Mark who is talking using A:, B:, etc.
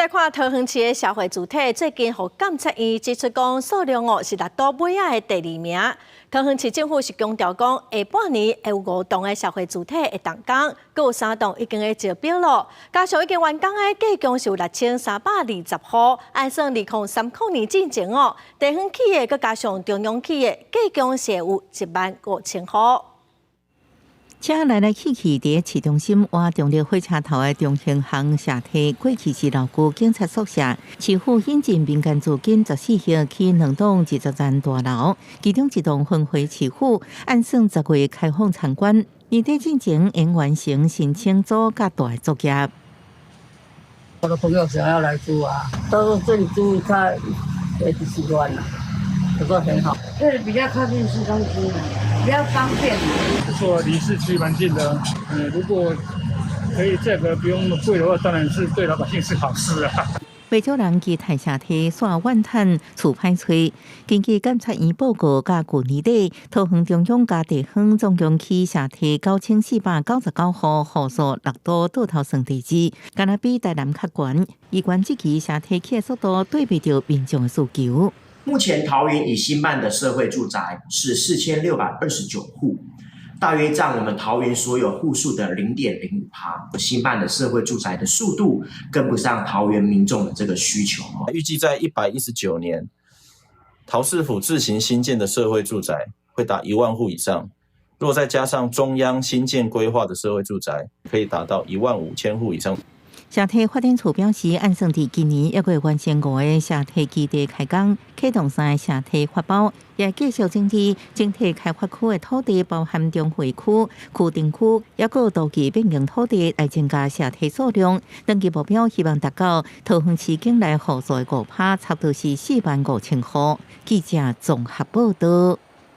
A: 來看桃園市的社會住宅，最近予監察院指出講數量哦是六都尾仔的第二名。桃園市政府是強調講，下半年會有五棟的社會住宅會動工，閣有三棟已經咧招標咯。加上已經完工的，計共是有6320戶。按算2030年進前哦，地方起的閣加上中央起的，計共是有1萬5千戶。
B: 車來來去去，佇市中心倚中壢火車頭的中興巷社宅，過去是老舊警察宿舍。市府引進民間資金14億起兩棟20層大樓，其中一棟分回市府，按算10月開放參觀。年底進前應完成申請組佮大的作業。
C: 我的朋友想要來住啊，他說這裡住他也習慣了，他說很好。
D: 這裡比較靠近市中心，比較方便。
E: 不錯，離市區蠻近的。如果可以價格不用那麼貴的話，當然是對老百姓是好事啊。
B: 不少人期待社宅煞怨嘆厝歹揣。根據監察院報告，佮舊年底，桃園中央佮地方總共起社宅9499戶，戶數六都倒頭算第二，敢若比台南較懸。議員質疑社宅起的速度對袂著民眾的需求。
F: 目前桃園已興辦的社會住宅是4629戶，大約佔我們桃園所有戶數的0.05%。興辦的社會住宅的速度跟不上桃園民眾的這個需求。
G: 預計在119年，桃市府自行興建的社會住宅會達1萬戶以上。若再加上中央興建規劃的社會住宅，可以達到1萬5千戶以上。
B: 社宅發展處表示，按算佇今年猶閣會完成五个社宅基地開工，啟動三个社宅發包，也繼續整理整體開發區的土地，包含中會區、區定區，猶閣都計變更土地來增加社宅數量。長期目標希望達到桃園市境內戶數的5%，差不多是4萬5千戶。記者綜合報導。